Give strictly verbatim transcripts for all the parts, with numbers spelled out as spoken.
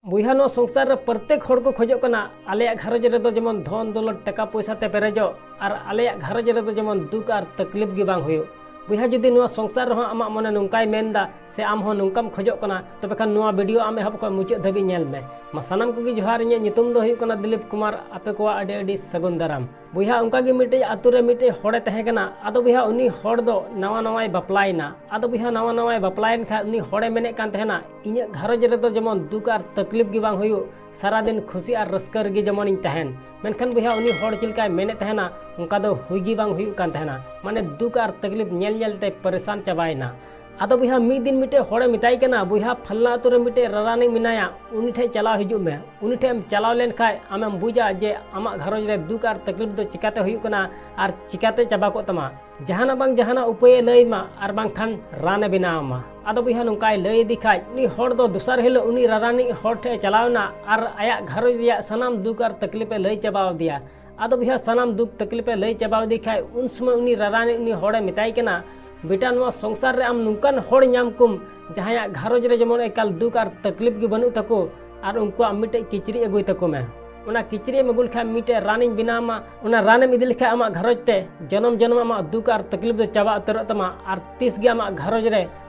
ᱵᱚᱭᱦᱟ, ᱱᱚᱣᱟ ᱥᱚᱝᱥᱟᱨ ᱨᱮ ᱯᱨᱚᱛᱮᱠ ᱦᱚᱲ ᱠᱚ ᱠᱷᱚᱡᱚᱜ ᱠᱟᱱᱟ, ᱟᱞᱮᱭᱟᱜ ᱜᱷᱟᱨᱚᱸᱡᱽ ᱨᱮᱫᱚ ᱡᱮᱢᱚᱱ ᱫᱷᱚᱱ ᱫᱚᱞᱚᱛ ᱴᱟᱠᱟ ᱯᱚᱭᱥᱟ ᱛᱮ ᱯᱮᱨᱮᱡᱚᱜ ᱟᱨ ᱟᱞᱮᱭᱟᱜ ᱜᱷᱟᱨᱚᱸᱡᱽ ᱨᱮᱫᱚ ᱡᱮᱢᱚᱱ ᱫᱩᱠ ᱟᱨ ᱛᱟᱠᱞᱤᱯ ᱜᱮ ᱵᱟᱝ ᱦᱩᱭᱩᱜ᱾ ᱵᱚᱭᱦᱟ, ᱡᱩᱫᱤ ᱱᱚᱣᱟ ᱥᱚᱝᱥᱟᱨ ᱨᱮᱦᱚᱸ ᱟᱢᱟᱜ ᱢᱚᱱᱮ ᱱᱚᱝᱠᱟᱭ ᱢᱮᱱᱫᱟ ᱥᱮ ᱟᱢ ᱦᱚᱸ ᱱᱚᱝᱠᱟᱢ ᱠᱷᱚᱡᱚᱜ ᱠᱟᱱᱟ, ᱛᱚᱵᱮ ᱠᱷᱟᱱ ᱱᱚᱣᱟ ᱵᱷᱤᱰᱤᱭᱳ ᱟᱢ ᱮᱦᱚᱵ ᱠᱷᱚᱱ ᱢᱩᱪᱟᱹᱫ ᱫᱷᱟᱹᱵᱤᱡ ᱧᱮᱞ ᱢᱮ᱾ ᱢᱟ ᱥᱟᱱᱟᱢ ᱠᱚᱜᱮ ᱡᱚᱦᱟᱨ, ᱤᱧᱟᱹᱜ ᱧᱩᱛᱩᱢ ᱫᱚ ᱦᱩᱭᱩᱜ ᱠᱟᱱᱟ ᱫᱤᱞᱤᱯ ᱠᱩᱢᱟᱨ᱾ ᱟᱯᱮ ᱠᱚᱣᱟᱜ ᱟᱹᱰᱤ ᱟᱹᱰᱤ ᱥᱟᱹᱜᱩᱱ ᱫᱟᱨᱟᱢ᱾ ᱵᱚᱭᱦᱟ, ᱚᱱᱠᱟ ᱜᱮ ᱢᱤᱫᱴᱮᱡ ᱟᱛᱳ ᱨᱮ ᱢᱤᱫᱴᱮᱡ ᱦᱚᱲᱮ ᱛᱟᱦᱮᱸ ᱠᱟᱱᱟ᱾ ᱟᱫᱚ ᱵᱚᱭᱦᱟ, ᱩᱱᱤ ᱦᱚᱲ ᱫᱚ ᱱᱟᱣᱟ ᱱᱟᱣᱟᱭ ᱵᱟᱯᱞᱟᱭᱮᱱᱟ᱾ ᱟᱫᱚ ᱵᱚᱭᱦᱟ, ᱱᱟᱣᱟ ᱱᱟᱣᱟᱭ ᱵᱟᱯᱞᱟᱭᱮᱱ ᱠᱷᱟᱡ ᱩᱱᱤ ᱦᱚᱲᱮ ᱢᱮᱱᱮᱫ ᱠᱟᱱ ᱛᱟᱦᱮᱱᱟ, ᱤᱧᱟᱹᱜ ᱜᱷᱟᱨᱚᱸᱡᱽ ᱨᱮᱫᱚ ᱡᱮᱢᱚᱱ ᱫᱩᱠ ᱟᱨ ᱛᱟᱠᱞᱤᱯ ᱜᱮ ᱵᱟᱝ ᱦᱩᱭᱩᱜ, ᱥᱟᱨᱟᱫᱤᱱ ᱠᱷᱩᱥᱤ ᱟᱨ ᱨᱟᱹᱥᱠᱟᱹ ᱨᱮᱜᱮ ᱡᱮᱢᱚᱱᱤᱧ ᱛᱟᱦᱮᱱ᱾ ᱢᱮᱱᱠᱷᱟᱱ ᱵᱚᱭᱦᱟ, ᱩᱱᱤ ᱦᱚᱲ ᱪᱮᱫ ᱞᱮᱠᱟᱭ ᱢᱮᱱᱮᱫ ᱛᱟᱦᱮᱱᱟ, ᱚᱱᱠᱟ ᱫᱚ ᱦᱩᱭ ᱜᱮ ᱵᱟᱝ ᱦᱩᱭᱩᱜ ᱠᱟᱱ ᱛᱟᱦᱮᱱᱟ᱾ ᱢᱟᱱᱮ, ᱫᱩᱠ ᱟᱨ ᱛᱟᱠᱞᱤᱯ ᱧᱮᱞ ᱧᱮᱞ ᱛᱮ ᱯᱟᱨᱤᱥᱟᱱ ᱪᱟᱵᱟᱭᱮᱱᱟ᱾ ᱟᱫᱚ ᱵᱚᱭᱦᱟ, ᱢᱤᱫ ᱫᱤᱱ ᱢᱤᱫᱴᱮᱡ ᱦᱚᱲᱮ ᱢᱮᱛᱟᱭ ᱠᱟᱱᱟ, ᱵᱚᱭᱦᱟ, ᱯᱷᱟᱞᱱᱟ ᱟᱛᱳ ᱨᱮ ᱢᱤᱫᱴᱮᱡ ᱨᱟᱨᱟᱱᱤᱡ ᱢᱮᱱᱟᱭᱟ, ᱩᱱᱤ ᱴᱷᱮᱡ ᱪᱟᱞᱟᱣ ᱦᱤᱡᱩᱜ ᱢᱮ᱾ ᱩᱱᱤ ᱴᱷᱮᱡ ᱮᱢ ᱪᱟᱞᱟᱣ ᱞᱮᱱᱠᱷᱟᱡ ᱟᱢᱮᱢ ᱵᱩᱡᱟ ᱡᱮ ᱟᱢᱟᱜ ᱜᱷᱟᱨᱚᱸᱡᱽ ᱨᱮ ᱫᱩᱠ ᱟᱨ ᱛᱟᱠᱞᱤᱯ ᱫᱚ ᱪᱤᱠᱟᱛᱮ ᱦᱩᱭᱩᱜ ᱠᱟᱱᱟ ᱟᱨ ᱪᱤᱠᱟᱛᱮ ᱪᱟᱵᱟ ᱠᱚᱜ ᱛᱟᱢᱟ᱾ ᱡᱟᱦᱟᱱᱟᱜ ᱵᱟᱝ ᱡᱟᱦᱟᱱᱟᱜ ᱩᱯᱟᱹᱭᱮ ᱞᱟᱹᱭ ᱢᱟ, ᱟᱨ ᱵᱟᱝᱠᱷᱟᱱ ᱨᱟᱱᱮ ᱵᱮᱱᱟᱣ ᱟᱢᱟ᱾ ᱟᱫᱚ ᱵᱚᱭᱦᱟ, ᱱᱚᱝᱠᱟᱭ ᱞᱟᱹᱭ ᱤᱫᱤ ᱠᱷᱟᱡ, ᱩᱱᱤ ᱦᱚᱲ ᱫᱚ ᱫᱚᱥᱟᱨ ᱦᱤᱞᱳᱜ ᱩᱱᱤ ᱨᱟᱨᱟᱱᱤᱡ ᱦᱚᱲ ᱴᱷᱮᱡ ᱮ ᱪᱟᱞᱟᱣ ᱮᱱᱟ ᱟᱨ ᱟᱭᱟᱜ ᱜᱷᱟᱨᱚᱸᱡᱽ ᱨᱮᱭᱟᱜ ᱥᱟᱱᱟᱢ ᱫᱩᱠ ᱟᱨ ᱛᱟᱠᱞᱤᱯ ᱮ ᱞᱟᱹᱭ ᱪᱟᱵᱟ ᱟᱫᱮᱭᱟ᱾ ᱟᱫᱚ ᱵᱚᱭᱦᱟ, ᱥᱟᱱᱟᱢ ᱫᱩᱠ ᱛᱟᱠᱞᱤᱯ ᱮ ᱞᱟᱹᱭ ᱪᱟᱵᱟ ᱟᱫᱮ ᱠᱷᱟᱡ, ᱩᱱ ᱥᱚᱢᱚᱭ ᱩᱱᱤ ᱨᱟᱨᱟᱱᱤᱡ ᱩᱱᱤ ᱦᱚᱲᱮ ᱢᱮᱛᱟᱭ ᱠᱟᱱᱟ, ᱵᱮᱴᱟ, ᱱᱚᱣᱟ ᱥᱚᱝᱥᱟᱨ ᱨᱮ ᱟᱢ ᱱᱚᱝᱠᱟᱱ ᱦᱚᱲ ᱧᱟᱢ ᱠᱚᱢ, ᱡᱟᱦᱟᱸᱭᱟᱜ ᱜᱷᱟᱨᱚᱸᱡᱽ ᱨᱮ ᱡᱮᱢᱚᱱ ᱮᱠᱟᱞ ᱫᱩᱠ ᱟᱨ ᱛᱟᱠᱞᱤᱯ ᱜᱮ ᱵᱟᱹᱱᱩᱜ ᱛᱟᱠᱚ, ᱟᱨ ᱩᱱᱠᱩᱣᱟᱜ ᱢᱤᱫᱴᱮᱡ ᱠᱤᱪᱨᱤᱡ ᱟᱹᱜᱩᱭ ᱛᱟᱠᱚ ᱢᱮ᱾ ᱚᱱᱟ ᱠᱤᱪᱨᱤᱡ ᱮᱢ ᱟᱹᱜᱩ ᱞᱮᱠᱷᱟᱱ ᱢᱤᱫᱴᱮᱡ ᱨᱟᱱᱤᱧ ᱵᱮᱱᱟᱣ ᱟᱢᱟ᱾ ᱚᱱᱟ ᱨᱟᱱᱮᱢ ᱤᱫᱤ ᱞᱮᱠᱷᱟᱱ ᱟᱢᱟᱜ ᱜᱷᱟᱨᱚᱸᱡᱽ ᱛᱮ ᱡᱚᱱᱚᱢ ᱡᱚᱱᱚᱢ ᱟᱢᱟᱜ ᱫᱩᱠ ᱟᱨ ᱛᱟᱠᱞᱤᱯ ᱫᱚ ᱪᱟᱵᱟ ᱩᱛᱟᱹᱨᱚᱜ ᱛᱟᱢᱟ, ᱟᱨ ᱛᱤᱥ ᱜᱮ ᱟᱢᱟᱜ ᱜᱷᱟᱨᱚᱸᱡᱽ ᱨᱮ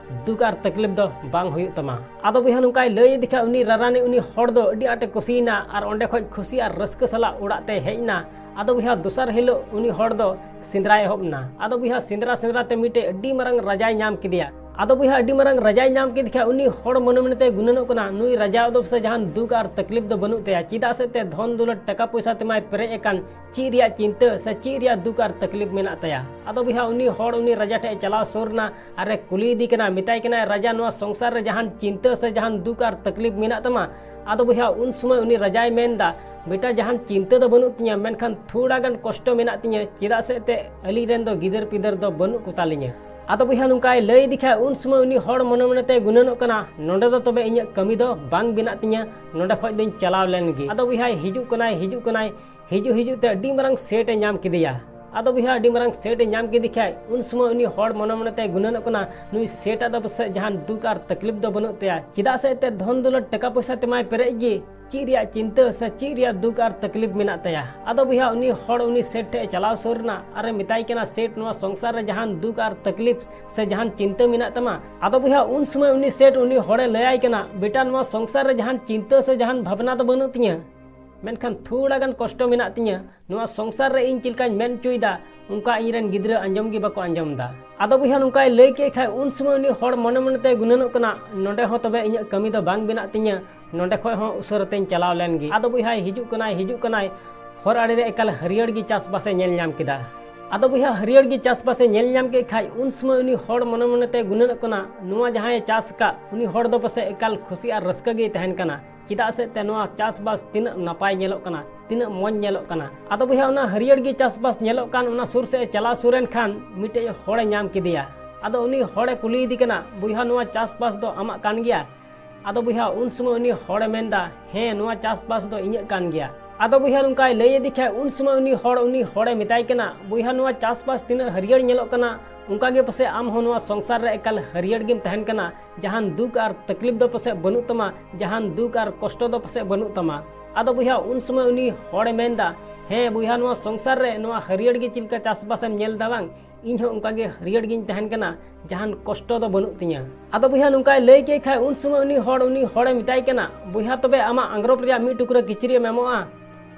ᱫᱩᱠ ᱟᱨ ᱛᱟᱠᱞᱤᱯ ᱫᱚ ᱵᱟᱝ ᱦᱩᱭᱩᱜ ᱛᱟᱢᱟ᱾ ᱟᱫᱚ ᱵᱚᱭᱦᱟ, ᱱᱚᱝᱠᱟᱭ ᱞᱟᱹᱭ ᱤᱫᱤ ᱠᱷᱟᱡ, ᱩᱱᱤ ᱨᱟᱨᱟᱱᱤ, ᱩᱱᱤ ᱦᱚᱲ ᱫᱚ ᱟᱹᱰᱤ ᱟᱸᱴᱮ ᱠᱩᱥᱤᱭᱮᱱᱟ ᱟᱨ ᱚᱸᱰᱮ ᱠᱷᱚᱡ ᱠᱷᱩᱥᱤ ᱟᱨ ᱨᱟᱹᱥᱠᱟᱹ ᱥᱟᱞᱟᱜ ᱚᱲᱟᱜ ᱛᱮ ᱦᱮᱡ ᱮᱱᱟ᱾ ᱟᱫᱚ ᱵᱚᱭᱦᱟ, ᱫᱚᱥᱟᱨ ᱦᱤᱞᱳᱜ ᱩᱱᱤ ᱦᱚᱲ ᱫᱚ ᱥᱮᱸᱫᱽᱨᱟᱭ ᱮᱦᱚᱵ ᱮᱱᱟ᱾ ᱟᱫᱚ ᱵᱚᱭᱦᱟ, ᱥᱮᱸᱫᱽᱨᱟ ᱥᱮᱸᱫᱽᱨᱟ ᱛᱮ ᱢᱤᱫᱴᱮᱡ ᱟᱹᱰᱤ ᱢᱟᱨᱟᱝ ᱨᱟᱡᱟᱭ ᱧᱟᱢ ᱠᱮᱫᱮᱭᱟ᱾ ᱟᱫᱚ ᱵᱚᱭᱦᱟ, ᱟᱹᱰᱤ ᱢᱟᱨᱟᱝ ᱨᱟᱡᱟᱭ ᱧᱟᱢ ᱠᱮᱫ ᱠᱷᱟᱡ, ᱩᱱᱤ ᱦᱚᱲ ᱢᱚᱱᱮ ᱢᱚᱱᱮ ᱛᱮ ᱜᱩᱱᱟᱹᱱᱚᱜ ᱠᱟᱱᱟ, ᱱᱩᱭ ᱨᱟᱡᱟ ᱫᱚ ᱥᱮ ᱡᱟᱦᱟᱱ ᱫᱩᱠ ᱟᱨ ᱛᱟᱠᱞᱤᱯ ᱫᱚ ᱵᱟᱹᱱᱩᱜ ᱛᱟᱭᱟ, ᱪᱮᱫᱟᱜ ᱥᱮ ᱛᱮ ᱫᱷᱚᱱ ᱫᱚᱞᱚᱛ ᱴᱟᱠᱟ ᱯᱚᱭᱥᱟ ᱛᱮᱢᱟᱭ ᱯᱮᱨᱮᱡ ᱟᱠᱟᱱ᱾ ᱪᱮᱫ ᱨᱮᱭᱟᱜ ᱪᱤᱱᱛᱟᱹ ᱥᱮ ᱪᱮᱫ ᱨᱮᱭᱟᱜ ᱫᱩᱠ ᱟᱨ ᱛᱟᱠᱞᱤᱯ ᱢᱮᱱᱟᱜ ᱛᱟᱭᱟ? ᱟᱫᱚ ᱵᱚᱭᱦᱟ, ᱩᱱᱤ ᱦᱚᱲ ᱩᱱᱤ ᱨᱟᱡᱟ ᱴᱷᱮᱡ ᱮ ᱪᱟᱞᱟᱣ ᱥᱩᱨ ᱮᱱᱟ ᱟᱨ ᱮ ᱠᱩᱞᱤ ᱤᱫᱤ ᱠᱟᱱᱟ, ᱢᱮᱛᱟᱭ ᱠᱟᱱᱟᱭ, ᱨᱟᱡᱟ, ᱱᱚᱣᱟ ᱥᱚᱝᱥᱟᱨ ᱨᱮ ᱡᱟᱦᱟᱱ ᱪᱤᱱᱛᱟᱹ ᱥᱮ ᱡᱟᱦᱟᱱ ᱫᱩᱠ ᱟᱨ ᱛᱟᱠᱞᱤᱯ ᱢᱮᱱᱟᱜ ᱛᱟᱢᱟ? ᱟᱫᱚ ᱵᱚᱭᱦᱟ, ᱩᱱ ᱥᱚᱢᱚᱭ ᱩᱱᱤ ᱨᱟᱡᱟᱭ ᱢᱮᱱ ᱮᱫᱟ, ᱵᱮᱴᱟ, ᱡᱟᱦᱟᱱ ᱪᱤᱱᱛᱟᱹ ᱫᱚ ᱵᱟᱹᱱᱩᱜ ᱛᱤᱧᱟᱹ, ᱢᱮᱱᱠᱷᱟᱱ ᱛᱷᱚᱲᱟ ᱜᱟᱱ ᱠᱚᱥᱴᱚ ᱢᱮᱱᱟᱜ ᱛᱤᱧᱟᱹ, ᱪᱮᱫᱟᱜ ᱥᱮ ᱮᱱᱛᱮᱫ ᱟᱹᱞᱤᱧ ᱨᱮᱱ ᱫᱚ ᱜᱤᱫᱟᱹᱨ ᱯᱤᱫᱟᱹᱨ ᱫᱚ ᱵᱟᱹᱱᱩᱜ ᱠᱚᱛᱟ ᱞᱤᱧᱟᱹ᱾ ᱟᱫᱚ ᱵᱚᱭᱦᱟ, ᱱᱚᱝᱠᱟᱭ ᱞᱟᱹᱭ ᱤᱫᱤ ᱠᱷᱟᱡ, ᱩᱱ ᱥᱚᱢᱚᱭ ᱩᱱᱤ ᱦᱚᱲ ᱢᱚᱱᱮ ᱢᱚᱱᱮ ᱛᱮ ᱜᱩᱱᱟᱹᱱᱚᱜ ᱠᱟᱱᱟ, ᱱᱚᱸᱰᱮ ᱫᱚ ᱛᱚᱵᱮ ᱤᱧᱟᱹᱜ ᱠᱟᱹᱢᱤ ᱫᱚ ᱵᱟᱝ ᱵᱮᱱᱟᱜ ᱛᱤᱧᱟᱹ, ᱱᱚᱸᱰᱮ ᱠᱷᱚᱡ ᱫᱚᱧ ᱪᱟᱞᱟᱣ ᱞᱮᱱ ᱜᱮ᱾ ᱟᱫᱚ ᱵᱚᱭᱦᱟᱭ ᱦᱤᱡᱩᱜ ᱠᱟᱱᱟᱭ, ᱦᱤᱡᱩᱜ ᱠᱟᱱᱟᱭ, ᱦᱤᱡᱩᱜ ᱦᱤᱡᱩᱜ ᱛᱮ ᱟᱹᱰᱤ ᱢᱟᱨᱟᱝ ᱥᱮᱴ ᱮ ᱧᱟᱢ ᱠᱮᱫᱮᱭᱟ᱾ ᱟᱫᱚ ᱵᱚᱭᱦᱟ, ᱟᱹᱰᱤ ᱢᱟᱨᱟᱝ ᱥᱮᱴ ᱮ ᱧᱟᱢ ᱠᱮᱫᱮ ᱠᱷᱟᱡ, ᱩᱱ ᱥᱚᱢᱚᱭ ᱩᱱᱤ ᱦᱚᱲ ᱢᱚᱱᱮ ᱢᱚᱱᱮ ᱛᱮ ᱜᱩᱱᱟᱹᱱᱚᱜ ᱠᱟᱱᱟ, ᱱᱩᱭ ᱥᱮᱴ ᱟᱜ ᱫᱚ ᱯᱟᱥᱮᱡ ᱡᱟᱦᱟᱱ ᱫᱩᱠ ᱟᱨ ᱛᱟᱠᱞᱤᱯ ᱫᱚ ᱵᱟᱹᱱᱩᱜ ᱛᱟᱭᱟ, ᱪᱮᱫᱟᱜ ᱥᱮ ᱮᱱᱛᱮᱫ ᱫᱷᱚᱱ ᱫᱚᱞᱚᱛ ᱴᱟᱠᱟ ᱯᱚᱭᱥᱟ ᱛᱮᱢᱟᱭ ᱯᱮᱨᱮᱡ ᱜᱮ, ᱪᱮᱫ ᱨᱮᱭᱟᱜ ᱪᱤᱱᱛᱟᱹ ᱥᱮ ᱪᱮᱫ ᱨᱮᱭᱟᱜ ᱫᱩᱠ ᱟᱨ ᱛᱟᱠᱞᱤᱯ ᱢᱮᱱᱟᱜ ᱛᱟᱭᱟ? ᱟᱫᱚ ᱵᱚᱭᱦᱟ, ᱩᱱᱤ ᱦᱚᱲ ᱩᱱᱤ ᱥᱮᱴ ᱴᱷᱮᱡ ᱮ ᱪᱟᱞᱟᱣ ᱥᱩᱨ ᱮᱱᱟ ᱟᱨ ᱮ ᱢᱮᱛᱟᱭ ᱠᱟᱱᱟ, ᱥᱮᱴ, ᱱᱚᱣᱟ ᱥᱚᱝᱥᱟᱨ ᱨᱮ ᱡᱟᱦᱟᱱ ᱫᱩᱠ ᱟᱨ ᱛᱟᱠᱞᱤᱯ ᱥᱮ ᱡᱟᱦᱟᱱ ᱪᱤᱱᱛᱟᱹ ᱢᱮᱱᱟᱜ ᱛᱟᱢᱟ? ᱟᱫᱚ ᱵᱚᱭᱦᱟ, ᱩᱱ ᱥᱚᱢᱚᱭ ᱩᱱᱤ ᱥᱮᱴ ᱩᱱᱤ ᱦᱚᱲᱮ ᱞᱟᱹᱭᱟᱭ ᱠᱟᱱᱟ, ᱵᱮᱴᱟ, ᱱᱚᱣᱟ ᱥᱚᱝᱥᱟᱨ ᱨᱮ ᱡᱟᱦᱟᱱ ᱪᱤᱱᱛᱟᱹ ᱥᱮ ᱡᱟᱦᱟᱱ ᱵᱷᱟᱵᱽᱱᱟ ᱫᱚ ᱵᱟᱹᱱᱩᱜ ᱛᱤᱧᱟᱹ, ᱢᱮᱱᱠᱷᱟᱱ ᱛᱷᱚᱲᱟ ᱜᱟᱱ ᱠᱚᱥᱴᱚ ᱢᱮᱱᱟᱜ ᱛᱤᱧᱟᱹ᱾ ᱱᱚᱣᱟ ᱥᱚᱝᱥᱟᱨ ᱨᱮ ᱤᱧ ᱪᱮᱫ ᱞᱮᱠᱟᱧ ᱢᱮᱱ ᱦᱚᱪᱚᱭᱮᱫᱟ, ᱚᱱᱠᱟ ᱤᱧ ᱨᱮᱱ ᱜᱤᱫᱽᱨᱟᱹ ᱟᱸᱡᱚᱢ ᱜᱮ ᱵᱟᱠᱚ ᱟᱸᱡᱚᱢ ᱮᱫᱟ᱾ ᱟᱫᱚ ᱵᱚᱭᱦᱟ, ᱱᱚᱝᱠᱟᱭ ᱞᱟᱹᱭ ᱠᱮᱫ ᱠᱷᱟᱡ, ᱩᱱ ᱥᱚᱢᱚᱭ ᱩᱱᱤ ᱦᱚᱲ ᱢᱚᱱᱮ ᱢᱚᱱᱮ ᱛᱮ ᱜᱩᱱᱟᱹᱱᱚᱜ ᱠᱟᱱᱟ, ᱱᱚᱰᱮ ᱦᱚᱸ ᱛᱚᱵᱮ ᱤᱧᱟᱹᱜ ᱠᱟᱹᱢᱤ ᱫᱚ ᱵᱟᱝ ᱵᱮᱱᱟᱜ ᱛᱤᱧᱟᱹ, ᱱᱚᱰᱮ ᱠᱷᱚᱡ ᱦᱚᱸ ᱩᱥᱟᱹᱨᱟ ᱛᱮᱧ ᱪᱟᱞᱟᱣ ᱞᱮᱱ ᱜᱮ᱾ ᱟᱫᱚ ᱵᱚᱭᱦᱟᱭ ᱦᱤᱡᱩᱜ ᱠᱟᱱᱟᱭ, ᱦᱤᱡᱩᱜ ᱠᱟᱱᱟᱭ, ᱦᱚᱨ ᱟᱲᱮ ᱨᱮ ᱮᱠᱟᱞ ᱦᱟᱹᱨᱭᱟᱹᱲ ᱜᱮ ᱪᱟᱥᱵᱟᱥ ᱮ ᱧᱮᱞ ᱧᱟᱢ ᱠᱮᱫᱟ᱾ ᱟᱫᱚ ᱵᱚᱭᱦᱟ, ᱦᱟᱹᱨᱭᱟᱹᱲ ᱜᱮ ᱪᱟᱥᱵᱟᱥ ᱮ ᱧᱮᱞ ᱧᱟᱢ ᱠᱮᱫ ᱠᱷᱟᱡ, ᱩᱱ ᱥᱚᱢᱚᱭ ᱩᱱᱤ ᱦᱚᱲ ᱢᱚᱱᱮ ᱢᱚᱱᱮ ᱛᱮ ᱜᱩᱱᱟᱹᱱᱚᱜ ᱠᱟᱱᱟ, ᱱᱚᱣᱟ ᱡᱟᱦᱟᱸᱭ ᱪᱟᱥ ᱟᱠᱟᱫ, ᱩᱱᱤ ᱦᱚᱲ ᱫᱚ ᱯᱟᱥᱮᱡ ᱮᱠᱟᱞ ᱠᱷᱩᱥᱤ ᱟᱨ ᱨᱟᱹᱥᱠᱟᱹ ᱜᱮᱭ ᱛᱟᱦᱮᱱ ᱠᱟᱱᱟ᱾ ᱪᱮᱫᱟᱜ ᱥᱮ ᱛᱮ ᱱᱚᱣᱟ ᱪᱟᱥᱵᱟᱥ ᱛᱤᱱᱟᱹᱜ ᱱᱟᱯᱟᱭ ᱧᱮᱞᱚᱜ ᱠᱟᱱᱟ, ᱛᱤᱱᱟᱹᱜ ᱢᱚᱡᱽ ᱧᱮᱞᱚᱜ ᱠᱟᱱᱟ᱾ ᱟᱫᱚ ᱵᱚᱭᱦᱟ, ᱚᱱᱟ ᱦᱟᱹᱨᱭᱟᱹᱲ ᱜᱮ ᱪᱟᱥᱵᱟᱥ ᱧᱮᱞᱚᱜ ᱠᱟᱱ ᱚᱱᱟ ᱥᱩᱨ ᱥᱮᱫ ᱮ ᱪᱟᱞᱟᱣ ᱥᱩᱨ ᱮᱱ ᱠᱷᱟᱱ, ᱢᱤᱫᱴᱮᱡ ᱦᱚᱲᱮ ᱧᱟᱢ ᱠᱮᱫᱮᱭᱟ᱾ ᱟᱫᱚ ᱩᱱᱤ ᱦᱚᱲᱮ ᱠᱩᱞᱤᱭᱮᱫᱮ ᱠᱟᱱᱟ, ᱵᱚᱭᱦᱟ, ᱱᱚᱣᱟ ᱪᱟᱥᱵᱟᱥ ᱫᱚ ᱟᱢᱟᱜ ᱠᱟᱱ ᱜᱮᱭᱟ? ᱟᱫᱚ ᱵᱚᱭᱦᱟ, ᱩᱱ ᱥᱚᱢᱚᱭ ᱩᱱᱤ ᱦᱚᱲᱮ ᱢᱮᱱᱫᱟ, ᱦᱮᱸ, ᱱᱚᱣᱟ ᱪᱟᱥᱵᱟᱥ ᱫᱚ ᱤᱧᱟᱹᱜ ᱠᱟᱱ ᱜᱮᱭᱟ᱾ ᱟᱫᱚ ᱵᱚᱭᱦᱟ, ᱱᱚᱝᱠᱟᱭ ᱞᱟᱹᱭ ᱤᱫᱤ ᱠᱷᱟᱡ, ᱩᱱ ᱥᱚᱢᱚᱭ ᱩᱱᱤ ᱦᱚᱲ, ᱩᱱᱤ ᱦᱚᱲᱮ ᱢᱮᱛᱟᱭ ᱠᱟᱱᱟ, ᱵᱚᱭᱦᱟ, ᱱᱚᱣᱟ ᱪᱟᱥᱵᱟᱥ ᱛᱤᱱᱟᱹᱜ ᱦᱟᱹᱨᱭᱟᱹᱲ ᱧᱮᱞᱚᱜ ᱠᱟᱱᱟ, ᱚᱱᱠᱟ ᱜᱮ ᱯᱟᱥᱮᱡ ᱟᱢ ᱦᱚᱸ ᱱᱚᱣᱟ ᱥᱚᱝᱥᱟᱨ ᱨᱮ ᱮᱠᱟᱞ ᱦᱟᱹᱨᱭᱟᱹᱲ ᱜᱮᱢ ᱛᱟᱦᱮᱱ ᱠᱟᱱᱟ, ᱡᱟᱦᱟᱱ ᱫᱩᱠ ᱟᱨ ᱛᱟᱠᱞᱤᱯ ᱫᱚ ᱯᱟᱥᱮᱡ ᱵᱟᱹᱱᱩᱜ ᱛᱟᱢᱟ, ᱡᱟᱦᱟᱱ ᱫᱩᱠ ᱟᱨ ᱠᱚᱥᱴᱚ ᱫᱚ ᱯᱟᱥᱮᱡ ᱵᱟᱹᱱᱩᱜ ᱛᱟᱢᱟ᱾ ᱟᱫᱚ ᱵᱚᱭᱦᱟ, ᱩᱱ ᱥᱚᱢᱚᱭ ᱩᱱᱤ ᱦᱚᱲᱮ ᱢᱮᱱᱫᱟ, ᱦᱮᱸ ᱵᱚᱭᱦᱟ, ᱱᱚᱣᱟ ᱥᱚᱝᱥᱟᱨ ᱨᱮ ᱱᱚᱣᱟ ᱦᱟᱹᱨᱭᱟᱹᱲ ᱜᱮ ᱪᱮᱫ ᱞᱮᱠᱟ ᱪᱟᱥᱵᱟᱥ ᱮᱢ ᱧᱮᱞ ᱮᱫᱟ ᱵᱟᱝ, ᱤᱧ ᱦᱚᱸ ᱚᱱᱠᱟ ᱜᱮ ᱦᱟᱹᱨᱭᱟᱹᱲ ᱜᱤᱧ ᱛᱟᱦᱮᱱ ᱠᱟᱱᱟ, ᱡᱟᱦᱟᱱ ᱠᱚᱥᱴᱚ ᱫᱚ ᱵᱟᱹᱱᱩᱜ ᱛᱤᱧᱟᱹ᱾ ᱟᱫᱚ ᱵᱚᱭᱦᱟ, ᱱᱚᱝᱠᱟᱭ ᱞᱟᱹᱭ ᱠᱮᱫ ᱠᱷᱟᱡ, ᱩᱱ ᱥᱚᱢᱚᱭ ᱩᱱᱤ ᱦᱚᱲ, ᱩᱱᱤ ᱦᱚᱲᱮ ᱢᱮᱛᱟᱭ ᱠᱟᱱᱟ, ᱵᱚᱭᱦᱟ, ᱛᱚᱵᱮ ᱟᱢᱟᱜ ᱟᱝᱨᱚᱯ ᱨᱮᱭᱟᱜ ᱢᱤᱫ ᱴᱩᱠᱨᱟᱹ ᱠᱤᱪᱨᱤᱡ ᱮᱢ ᱮᱢᱚᱜᱼᱟ?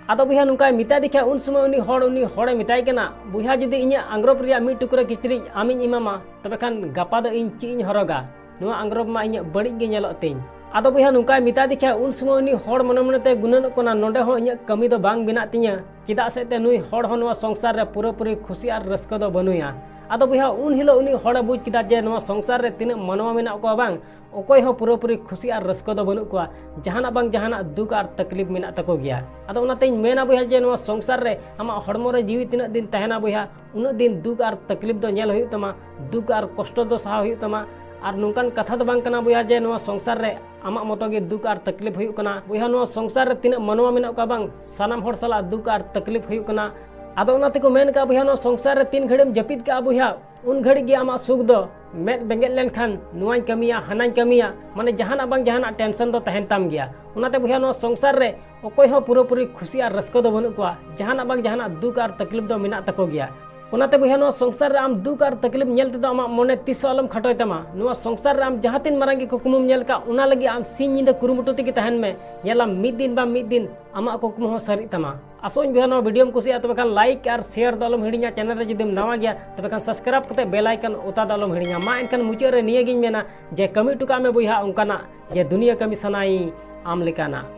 ᱟᱫᱚ ᱵᱚᱭᱦᱟ, ᱱᱚᱝᱠᱟᱭ ᱢᱮᱛᱟ ᱫᱮ ᱠᱷᱟᱡ, ᱩᱱ ᱥᱚᱢᱚᱭ ᱩᱱᱤ ᱦᱚᱲ, ᱩᱱᱤ ᱦᱚᱲᱮ ᱢᱮᱛᱟᱭ ᱠᱟᱱᱟ, ᱵᱚᱭᱦᱟ, ᱡᱩᱫᱤ ᱤᱧᱟᱹᱜ ᱟᱝᱨᱚᱯ ᱨᱮᱭᱟᱜ ᱢᱤᱫ ᱴᱩᱠᱨᱟᱹ ᱠᱤᱪᱨᱤᱡ ᱟᱢᱤᱧ ᱮᱢᱟᱢᱟ, ᱛᱚᱵᱮ ᱠᱷᱟᱱ ᱜᱟᱯᱟ ᱫᱚ ᱤᱧ ᱪᱮᱫ ᱤᱧ ᱦᱚᱨᱚᱜᱟ? ᱱᱚᱣᱟ ᱟᱝᱨᱚᱯ ᱢᱟ ᱤᱧᱟᱹᱜ ᱵᱟᱹᱲᱤᱡ ᱜᱮ ᱧᱮᱞᱚᱜ ᱛᱤᱧ᱾ ᱟᱫᱚ ᱵᱚᱭᱦᱟ, ᱱᱚᱝᱠᱟᱭ ᱢᱮᱛᱟ ᱫᱮ ᱠᱷᱟᱡ, ᱩᱱ ᱥᱚᱢᱚᱭ ᱩᱱᱤ ᱦᱚᱲ ᱢᱚᱱᱮ ᱢᱚᱱᱮ ᱛᱮ ᱜᱩᱱᱟᱹᱱᱚᱜ ᱠᱟᱱᱟ, ᱱᱚᱰᱮ ᱦᱚᱸ ᱤᱧᱟᱹᱜ ᱠᱟᱹᱢᱤ ᱫᱚ ᱵᱟᱝ ᱵᱮᱱᱟᱜ ᱛᱤᱧᱟᱹ, ᱪᱮᱫᱟᱜ ᱥᱮ ᱛᱮ ᱱᱩᱭ ᱦᱚᱲ ᱦᱚᱸ ᱱᱚᱣᱟ ᱥᱚᱝᱥᱟᱨ ᱨᱮ ᱯᱩᱨᱟᱹᱯᱩᱨᱤ ᱠᱷᱩᱥᱤ ᱟᱨ ᱨᱟᱹᱥᱠᱟᱹ ᱫᱚ ᱵᱟᱹᱱᱩᱭᱟ᱾ ᱟᱫᱚ ᱵᱚᱭᱦᱟ, ᱩᱱ ᱦᱤᱞᱳᱜ ᱩᱱᱤ ᱦᱚᱲᱮ ᱵᱩᱡᱽ ᱠᱮᱫᱟ ᱡᱮ ᱱᱚᱣᱟ ᱥᱚᱝᱥᱟᱨ ᱨᱮ ᱛᱤᱱᱟᱹᱜ ᱢᱟᱱᱣᱟ ᱢᱮᱱᱟᱜ ᱠᱚᱣᱟ ᱵᱟᱝ, ᱚᱠᱚᱭ ᱦᱚᱸ ᱯᱩᱨᱟᱹᱯᱩᱨᱤ ᱠᱷᱩᱥᱤ ᱟᱨ ᱨᱟᱹᱥᱠᱟᱹ ᱫᱚ ᱵᱟᱹᱱᱩᱜ ᱠᱚᱣᱟ, ᱡᱟᱦᱟᱱᱟᱜ ᱵᱟᱝ ᱡᱟᱦᱟᱱᱟᱜ ᱫᱩᱠ ᱟᱨ ᱛᱟᱠᱞᱤᱯ ᱢᱮᱱᱟᱜ ᱛᱟᱠᱚ ᱜᱮᱭᱟ᱾ ᱟᱫᱚ ᱚᱱᱟᱛᱮᱧ ᱢᱮᱱᱟ ᱵᱚᱭᱦᱟ, ᱡᱮ ᱱᱚᱣᱟ ᱥᱚᱝᱥᱟᱨ ᱨᱮ ᱟᱢᱟᱜ ᱦᱚᱲᱢᱚ ᱨᱮ ᱡᱤᱣᱤ ᱛᱤᱱᱟᱹᱜ ᱫᱤᱱ ᱛᱟᱦᱮᱱᱟ ᱵᱚᱭᱦᱟ, ᱩᱱᱟᱹᱜ ᱫᱤᱱ ᱫᱩᱠ ᱟᱨ ᱛᱟᱠᱞᱤᱯ ᱫᱚ ᱧᱮᱞ ᱦᱩᱭᱩᱜ ᱛᱟᱢᱟ, ᱫᱩᱠ ᱟᱨ ᱠᱚᱥᱴᱚ ᱫᱚ ᱥᱟᱦᱟᱣ ᱦᱩᱭᱩᱜ ᱛᱟᱢᱟ᱾ ᱟᱨ ᱱᱚᱝᱠᱟᱱ ᱠᱟᱛᱷᱟ ᱫᱚ ᱵᱟᱝ ᱠᱟᱱᱟ ᱵᱚᱭᱦᱟ, ᱡᱮ ᱱᱚᱣᱟ ᱥᱚᱝᱥᱟᱨ ᱨᱮ ᱟᱢᱟᱜ ᱢᱚᱛᱚ ᱜᱮ ᱫᱩᱠ ᱟᱨ ᱛᱟᱠᱞᱤᱯ ᱦᱩᱭᱩᱜ ᱠᱟᱱᱟ᱾ ᱵᱚᱭᱦᱟ, ᱱᱚᱣᱟ ᱥᱚᱝᱥᱟᱨ ᱨᱮ ᱛᱤᱱᱟᱹᱜ ᱢᱟᱱᱣᱟ ᱢᱮᱱᱟᱜ ᱠᱚᱣᱟ ᱵᱟᱝ, ᱥᱟᱱᱟᱢ ᱦᱚᱲ ᱥᱟᱞᱟᱜ ᱫᱩᱠ ᱟᱨ ᱛᱟᱠᱞᱤᱯ ᱦᱩᱭᱩᱜ ᱠᱟᱱᱟ᱾ ᱟᱫᱚ ᱚᱱᱟ ᱛᱮᱠᱚ ᱢᱮᱱ ᱠᱟᱜᱼᱟ ᱵᱚᱭᱦᱟ, ᱱᱚᱣᱟ ᱥᱚᱝᱥᱟᱨ ᱨᱮ ᱛᱤᱱ ᱜᱷᱟᱹᱲᱤᱡ ᱮᱢ ᱡᱟᱹᱯᱤᱫ ᱠᱟᱜᱼᱟ ᱵᱚᱭᱦᱟ, ᱩᱱ ᱜᱷᱟᱹᱲᱤᱡ ᱜᱮ ᱟᱢᱟᱜ ᱥᱩᱠ ᱫᱚ᱾ ᱢᱮᱫ ᱵᱮᱸᱜᱮᱫ ᱞᱮᱱᱠᱷᱟᱱ ᱱᱚᱣᱟᱧ ᱠᱟᱹᱢᱤᱭᱟ, ᱦᱟᱱᱟᱧ ᱠᱟᱹᱢᱤᱭᱟ, ᱢᱟᱱᱮ ᱡᱟᱦᱟᱱᱟᱜ ᱵᱟᱝ ᱡᱟᱦᱟᱱᱟᱜ tension ᱫᱚ ᱛᱟᱦᱮᱱ ᱛᱟᱢ ᱜᱮᱭᱟ᱾ ᱚᱱᱟᱛᱮ ᱵᱚᱭᱦᱟ, ᱱᱚᱣᱟ ᱥᱚᱝᱥᱟᱨ ᱨᱮ ᱚᱠᱚᱭ ᱦᱚᱸ ᱯᱩᱨᱟᱹᱯᱩᱨᱤ ᱠᱷᱩᱥᱤ ᱟᱨ ᱨᱟᱹᱥᱠᱟᱹ ᱫᱚ ᱵᱟᱹᱱᱩᱜ ᱠᱚᱣᱟ, ᱡᱟᱦᱟᱱᱟᱜ ᱵᱟᱝ ᱡᱟᱦᱟᱱᱟᱜ ᱫᱩᱠ ᱟᱨ ᱛᱟᱠᱞᱤᱯ ᱫᱚ ᱢᱮᱱᱟᱜ ᱛᱟᱠᱚ ᱜᱮᱭᱟ᱾ ᱚᱱᱟᱛᱮ ᱵᱚᱭᱦᱟ, ᱱᱚᱣᱟ ᱥᱚᱝᱥᱟᱨ ᱨᱮ ᱟᱢ ᱫᱩᱠ ᱟᱨ ᱛᱟᱠᱞᱤᱯ ᱧᱮᱞ ᱛᱮᱫᱚ ᱟᱢᱟᱜ ᱢᱚᱱᱮ ᱛᱤᱥ ᱦᱚᱸ ᱟᱞᱚᱢ ᱠᱷᱟᱴᱚᱭ ᱛᱟᱢᱟ᱾ ᱱᱚᱣᱟ ᱥᱚᱝᱥᱟᱨ ᱨᱮ ᱟᱢ ᱡᱟᱦᱟᱸ ᱛᱤᱱ ᱢᱟᱨᱟᱝ ᱜᱮ ᱠᱩᱠᱢᱩᱢ ᱧᱮᱞ ᱠᱟᱜ, ᱚᱱᱟ ᱞᱟᱹᱜᱤᱫ ᱟᱢ ᱥᱤᱧ ᱧᱤᱫᱟᱹ ᱠᱩᱨᱩᱢᱩᱴᱩ ᱛᱮᱜᱮ ᱛᱟᱦᱮᱱ ᱢᱮ᱾ ᱧᱮᱞᱟᱢ, ᱢᱤᱫ ᱫᱤᱱ ᱵᱟᱝ ᱢᱤᱫ ᱫᱤᱱ ᱟᱢᱟᱜ ᱠᱩᱠᱢᱩ ᱦᱚᱸ ᱥᱟᱹᱨᱤᱜ ᱛᱟᱢᱟ᱾ ᱟᱥᱚᱜ ᱟᱹᱧ ᱵᱚᱭᱦᱟ, ᱱᱚᱣᱟ videoᱢ ᱠᱩᱥᱤᱭᱟᱜᱼᱟ, ᱛᱚᱵᱮ ᱠᱷᱟᱱ like ᱟᱨ share ᱫᱚ ᱟᱞᱚᱢ ᱦᱤᱲᱤᱧᱟ᱾ Channel ᱨᱮ ᱡᱩᱫᱤᱢ ᱱᱟᱣᱟ ᱜᱮᱭᱟ, ᱛᱚᱵᱮ ᱠᱷᱟᱱ subscribe ᱠᱟᱛᱮ bell icon ᱚᱛᱟ ᱫᱚ ᱟᱞᱚᱢ ᱦᱤᱲᱤᱧᱟ᱾ ᱢᱟ ᱮᱱᱠᱷᱟᱱ ᱢᱩᱪᱟᱹᱫ ᱨᱮ ᱱᱤᱭᱟᱹ ᱜᱤᱧ ᱢᱮᱱᱟ ᱡᱮ ᱠᱟᱹᱢᱤ ᱦᱚᱴᱚ ᱠᱟᱜ ᱢᱮ ᱵᱚᱭᱦᱟ ᱚᱱᱠᱟᱱᱟᱜ ᱡᱮ ᱫᱩᱱᱤᱭᱟᱹ ᱠᱟᱹᱢᱤ ᱥᱟᱱᱟᱭᱤᱧ ᱟᱢ ᱞᱮᱠᱟᱱᱟᱜ᱾